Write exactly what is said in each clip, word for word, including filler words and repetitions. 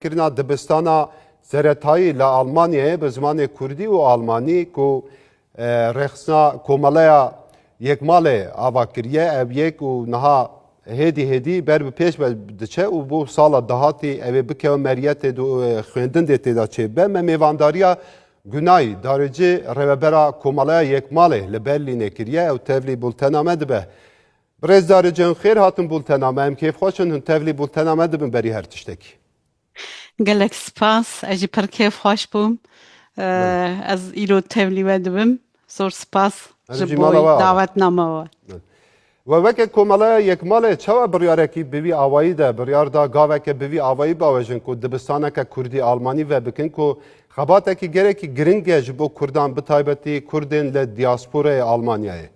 kirina dibistana seretayî li Almanyayê bi zimanê kurdî û almanî ku, e, rêxistina Komeleya Yekmalê ava kiriye, ev yek û niha hêdî hêdî ber bi pêş ve diçe û bo sala dahatî ew ê bikeve meriyetê do, e, xwendin dê tê de çêbibe. Me mêvandariya Gunay Daricî, rêvebera Komeleya Yekmalê li Berlînê kiriye, ew tevlî bultena me dibe. Birêz Daricî, xêr hatin bultena me. Em kêfxweş in hûn tevlî bultena me dibin berî her tiştekî. Gelek spas. Ez jî pir kêfxweş bûm. Belê. Eh, ez îro tevlî we dibim. Zor spas Em ji jî bo mala we ava. dawetname we. Belê. We weke Komeleya Yekmalê çawa biryarekî bi vî awayî de, biryar da gaveke bi vî awayî bawêjin ku dibistaneke kurdî almanî vebikin ku xebatekî gelekî giring e ji bo kurdan, bi taybetî kurdên li diasporayê Almanyayê?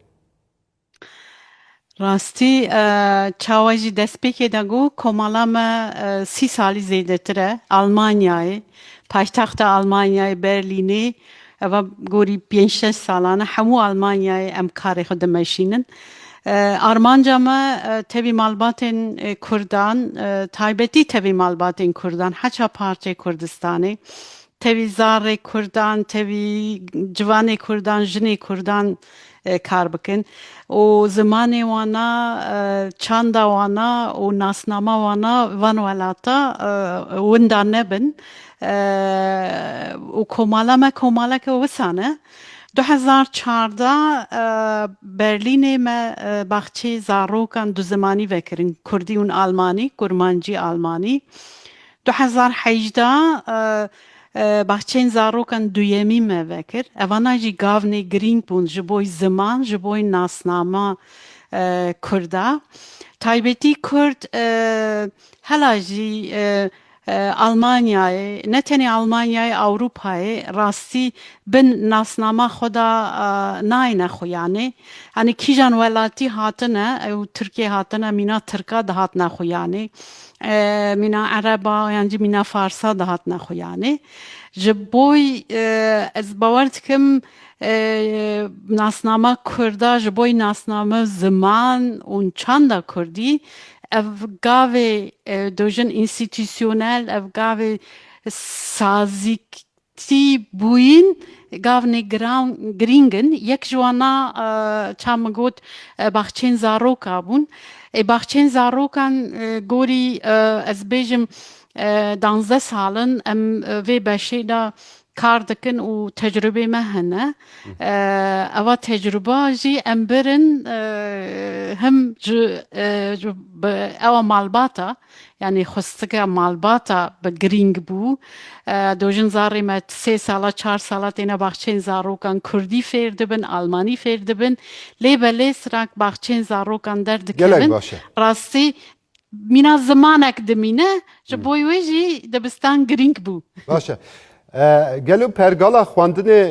Rastî, e, çawa jî destpêkê de got, komala me, e, sî salî zêdetir e. Almanyayê, paytexta Almanyayê, Berlînê, eva gorî pênc şeş salan e, hemû Almanyayê em karê xwe dimeşînin. E, armanca me, e, tevî malbatên, e, kurdan, e, taybetî tevî malbatên kurdan, heça partê Kurdistanê, tevî zarê kurdan, tevî ciwanê kurdan, jinê kurdan, e, kar bikin. Û zimanê wana, e, çanda wana û nasnama wana van welata, e, winda nebin. E, û komala me komaleke wisa ne. Du hezar çardeh, e, Berlînê me, e, baxçeyê zarokan du zimanî vekirin, kurdî û almanî, kurmancî almanî. Du hezar hejdeh, e, e, baxçeyên zarokan duyemî me vekir. Evana jî gavnê girîng bûn ji bo ziman, ji bo nasnama, e, kurda. Taybetî kurd, e, hela jî, e, e, Almanyayê, ne tenê Almanyayê, Ewropayê rastî bin nasnama xwe de, e, nayêne xuyanê. Yanî kîjan welatî hatine, ew Tirkiye hatine, mîna Tirka dihatine xuyanê. E, mîna Ereba yan jî mîna Farsa dihatine xuyanê. Ji boy, e, ez bawer dikim, e, nasnama Kurda, ji boy nasname ziman û çanda Kurdî, ev gavê, e, dojin înstîtusyonel, ev gavê sazîk tî bûyîn gavnê giran-, girîng in. Yek ji wana, e, ça min got, e, baxçeyên zaroka bûn. Ê baxçeyên zarokan, e, gorî, e, ez bêjim, e, danzdeh sal in em, e, vê beşê de kar dikin û tecrubê me hene. Hı. E, eva tecruba jî em birin, e, him ji, e, ji bi ewa malbata, yanî xwestika malbata bi girîng bû. E, dojin zarê me sê sala, çar sala têne baxçeyên zarokan kurdî fêr dibin, almanî fêr dibin. Lê belê sirak baxçeyên zarokan derdikevin. Gelek baş e. Rastî mîna zimanek dimîne, ji Hı. bo wê jî dibistan girîng bû. Baş e. E, gelo pergala xwendinê,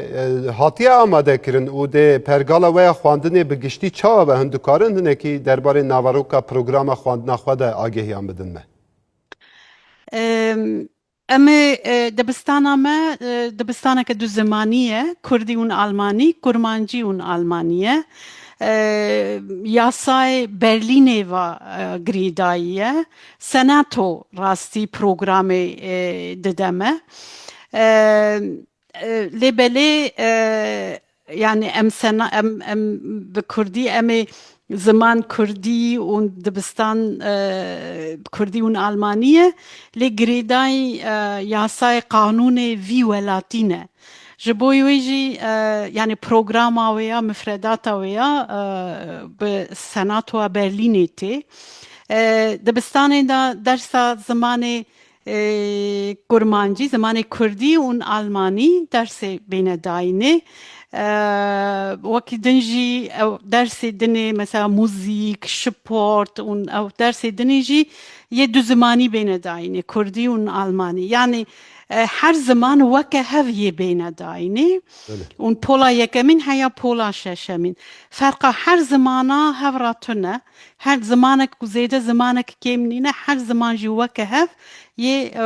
e, hatiye amadekirin û dê pergala we ya xwendinê bi giştî çawa be? Hûn dikarin hinekî derbarê naveroka programa xwendina xwe de agehiyan bidin me? Em, em ê, e, dibistana me, e, dibistaneke du zimanî ye, kurdî û almanî, kurmancî û almanî ye. E, yasayê Berlînê ve, e, girêdayî ye. Senato rastî programê, e, dide me. E, e, lê belê, e, yanî em sena-, em, em bi kurdî, em ê ziman kurdî û dibistan, e, kurdî û almanî ye. Lê girêdayî, e, yasayê qanûnê vî welatî ne. Ji bo wê jî, e, yanî programa wê ya, mifredata wê ya, e, bi Senatoya Berlînê tê. E, dibistanê de dersa zimanê, e, kurmancî, zimanê kurdî û almanî dersê bêne dayînê. E, wekî din jî ew dersê dinê, mesela muzîk, sport û ew dersê dinê jî yê du zimanî bêne dayînê, kurdî û almanî. Yanî, e, her ziman weke hev yê bêne dayînê. Belê. Û pola yekemîn heya pola şeşemîn. Ferqa her zimana hev re tune. Her zimanek ku zêde zimanek kêm nîne, her ziman jî weke hev yê, e,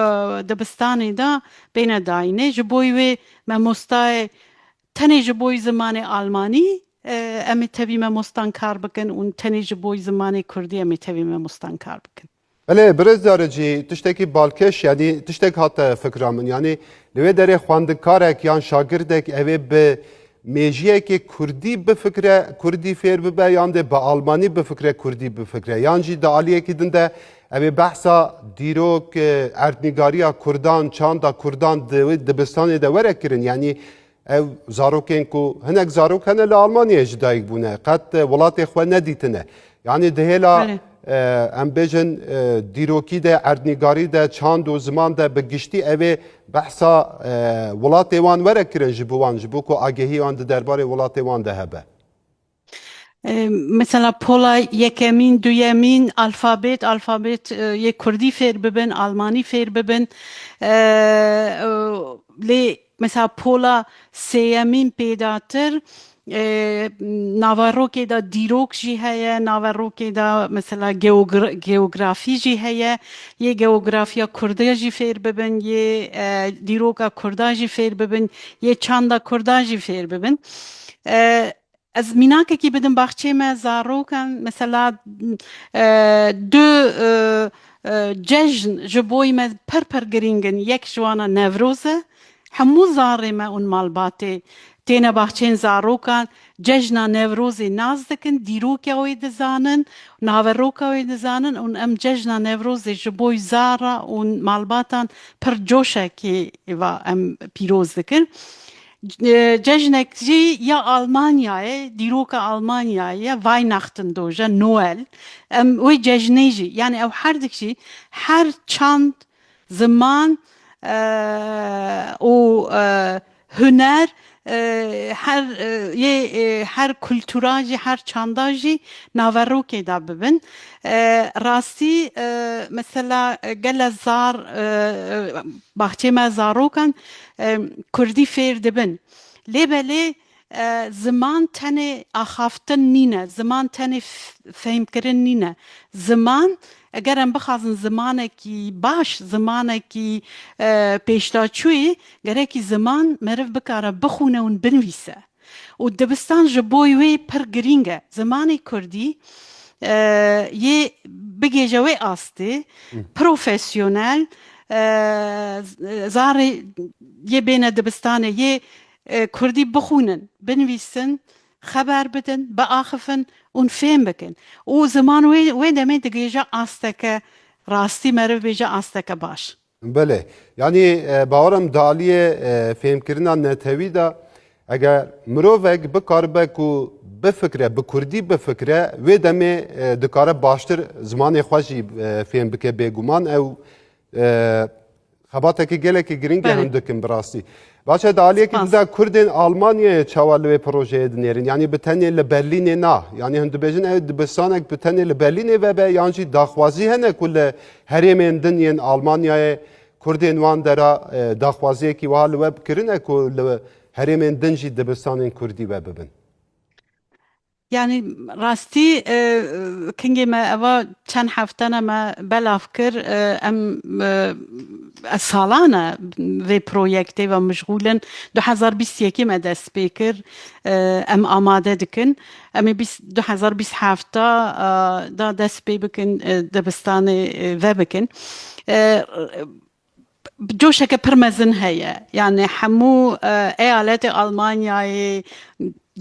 dibistanê de bêne dayînê. Ji bo wê memostayê tenê ji bo zimanê almanî, e, em ê tevî memostan kar bikin û tenê ji bo zimanê kurdî em ê tevî memostan kar bikin. Belê, birêz Daricî, tiştekî balkêş, yanî tiştek hate fikra min. Yanî li wê derê xwendikarek yan şagirdek ew ê bi mêjiyekê kurdî bifikre, kurdî fêr bibe, yan dê bi almanî bifikre, kurdî bifikre. Yan jî di aliyekî din de ew ê behsa dîrok, e, erdnîgariya kurdan, çanda kurdan di wê dibistanê de were kirin. Yanî ew zarokên ku hinek zarok hene li Almanyayê ji dayik bûne, qet, e, welatê xwe nedîtine. Yanî di hêla, Belê. e, em bêjin, e, dîrokî de, erdnîgarî de, çand û ziman de bi giştî ew ê behsa, e, welatê wan were kirin ji bo wan, ji bo ku agehî wan di derbarê welatê wan de hebe. E, mesela pola yekemîn, duyemîn alfabet, alfabet, e, yê kurdî fêr bibin, almanî fêr bibin. E, e, lê mesela pola sêyemîn pêdatir, e, naverokê de dîrok jî heye, naverokê de mesela geogra-, geografî jî heye. Yê geografiya kurda jî fêr bibin, yê, e, dîroka kurda jî fêr bibin, yê çanda kurda jî fêr bibin. E, Ez mînakekî bidim baxçê me zarokan, mesela, e, du, e, e, cejn ji boy me pir pir girîng in. Yek ji wan a Newroz e. Hemû zarê me û malbatê têne baxçên zarokan, cejna Newrozê nas dikin, dîroka wê dizanin, naveroka wê dizanin û em cejna Newrozê ji boy zara û malbatan pir coşekê va em pîroz dikin. E, cejnek jî ya Almanyayê, dîroka Almanyayê ye, Weihnachten doje, Noel. Em wê cejnê jî, yani ew herdik jî, her çand, ziman, e, û, e, huner, e, her, e, yê, e, her kultura jî, her çanda jî naverokê de bibin. E, rastî, e, mesela, e, gele zar, e, e, baxçê me zarokan, e, kurdî fêr dibin. Lê belê, e, ziman tenê axaftin nîne, ziman tenê f-, fehmkirin nîne. Ziman, eger em bixwazin zimanekî baş, zimanekî, e, pêşdaçûyî, gerekî ziman meriv bikare bixwîne û binivîse. Û dibistan ji bo wê pir girîng e. Zimanê kurdî, e, yê bigêje wê astê, Hı. profesyonel, e, z-, zarê yê bêne dibistanê, yê, e, kurdî bixwînin, binivîsin, xeber bidin, biaxifin û fêm bikin. Û ziman wê, wê demê digêje asteke rastî, meriv bêje asteke baş. Belê. Yanî, e, bawer im di aliyê, e, fêmkirina netewî de, eger mirovek bikaribe ku bifikre, bi kurdî bifikre, wê demê, e, dikare baştir zimanê xwe jî, e, fêm bike bêguman. Ew, e, xebateke gelekî giring e Belê. hem dikin bi rastî. Baş e, di aliyekî Spas. din de Kurdên Almanyayê çawa li wê projeyê dinêrin? Yanî bi tenê li Berlînê na. Yanî hûn dibêjin ew dibistanek bi tenê li Berlînê vebe, yan jî daxwazî hene ku li herêmên din yên Almanyayê Kurdên wan dera, e, daxwaziyekî wiha li we bikirine ku li herêmên din jî dibistanên Kurdî we bibin? Yani rastî, e, kingê me eva çend heftene me belav kir, e, em, e, ez salan e vê proyektê ve mijgûl in. Du hezar bîst yekê me dest pê kir, e, em amade dikin. Em ê bîst, du hezar bîst heft, e, da dest pê bikin, e, dibistanê, e, ve bikin. E, coşeke pir mezin heye. Yani hemû, e, eyaletê Almanyayê,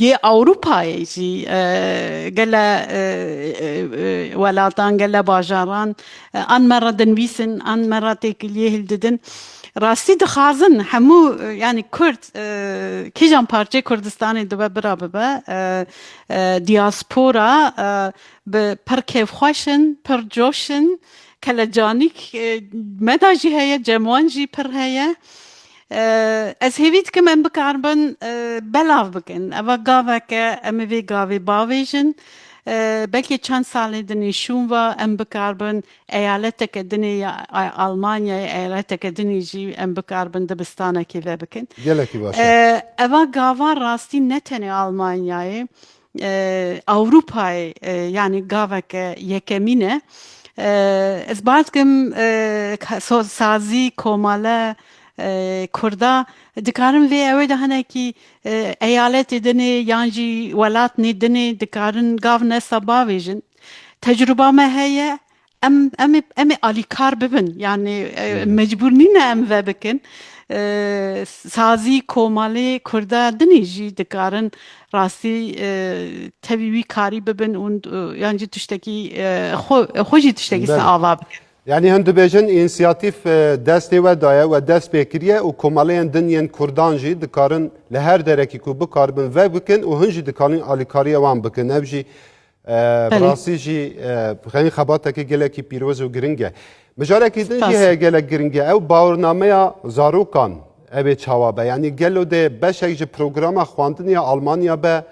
yê Ewropayê jî, e, gele, e, e, e, welatan, gele bajaran, e, an me re dinivîsin, an me re têkiliyê hildidin. Rastî dixwazin hemû, e, yani Kurd, e, kîjan parçeyê Kurdistanê dibe bira bibe, e, e, diaspora, e, bi pir kêfxweş in, pir coş in, kelecanîk, e, me de jî heye, cem wan jî pir heye. E, ez hêvî dikim em bikaribin, e, belav bikin. Eva gaveke em ê vê gavê bavêjin. E, belkî çend salê dinê şûn ve em bikaribin eyaleteke dinê ya A-, Almanyayê, eyaleteke dinê jî em bikaribin dibistanekê ve bikin. Gelekî baş e. E, eva gava rastî ne tenê Almanyayê, e, Ewropayê, e, yani gaveke yekemîn e. E, ez bawer dikim, e, ka-, so-, sazî, komale, e, Kurda dikarin vê ewê de hinekî, e, eyaletê dinê yan jî welatnê dinê dikarin gav nesa bavêjin. Tecrûba me heye, Em, em, ê- em ê alîkar bibin. Yani e, mecbûr nîne em vebikin. E, sazî komalê Kurda dinî jî dikarin rastî e, tevî wî karî bibin û e, yan jî tiştekî e, xwe, xwe jî tiştekî Belê. ava bikin. Yani hûn dibêjin, însiyatîf e, destê we daye, we dest pê kiriye û komaleyên din yên Kurdan jî dikarin li her derekî ku bikaribin vebikin û hûn jî dikarin alîkariya wan bikin. Ev jî e, bi Belê. rastî jî e, xeyn xebateke gelekî pîroz û giring e. Mijarekî din jî Spas. heye gelek giring e. Ew bawernameya zarokan ev ê çawa be? Yani gelo dê beşek ji programa xwendinê ya Almanya be?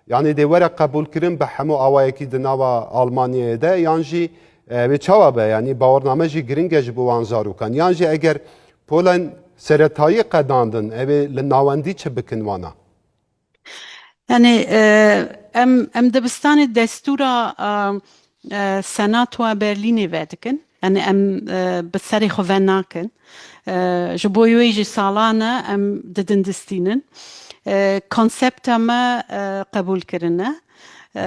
Yani dê were qebûlkirin bi hemû awayekî di nava Almanyayê de? Yan jî e, wê çawa be? Yani bawername jî giring e ji bo wan zarokan. Yan jî eger polen seretayî qedandin, ew ê li navendî çi bikin wana? Yani e, em em dibistanê destûra e, e, Senatoa Berlînê vedikin. Yani em e, bi serê xwe venakin. E, ji bo wê jî salan e em didin distînin. E, konsepta me e, qebûl kirine. E,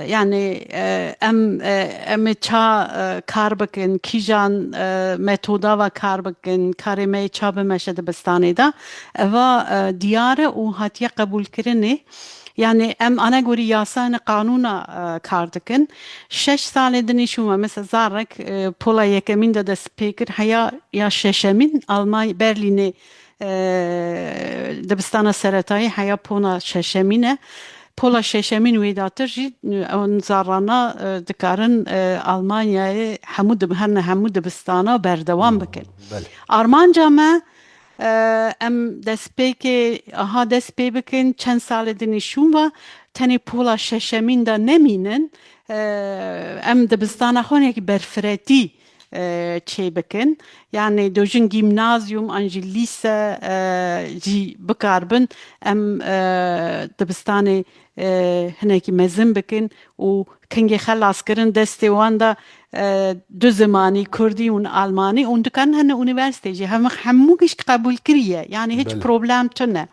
yani e, em e, em ê ça e, kar bikin, kîjan e, metoda ve kar bikin, karê me yê ça bimeşe dibistanê de. Eva e, diyar e û hatiye qebûlkirinê. Yani em anegorî yasa, yani qanûna e, kar dikin. Şeş salê dinê şûn ve, mesela zarek e, pola yekemîn de dest pê kir, heya ya şeşemîn Almanya, Berlînê e, dibistana seretayî heya pona şeşemîn e. Pola şeşemîn wê datir jî e, ew zarana e, dikarin e, Almanyayê hemû dib-, herne hemû dibistana berdewam bikin. Belê. Armanca me e, em destpêkê aha dest pê bikin, çend salê dinê şûn ve tenê pola şeşemîn de nemînin. E, em dibistana xwe hinekî berfiretî e, çê bikin. Yani dojin gîmnazyum an jî lîse e, jî bikarbin. Em e, dibistanê e, hinekî mezin bikin û kengê xelaskirin destê wan de e, du zimanî, kurdî û almanî û dikarin hene unîversîtê jî. Hem, hemû giş qebûl kiriye. Yani hiç Belê. problem tune.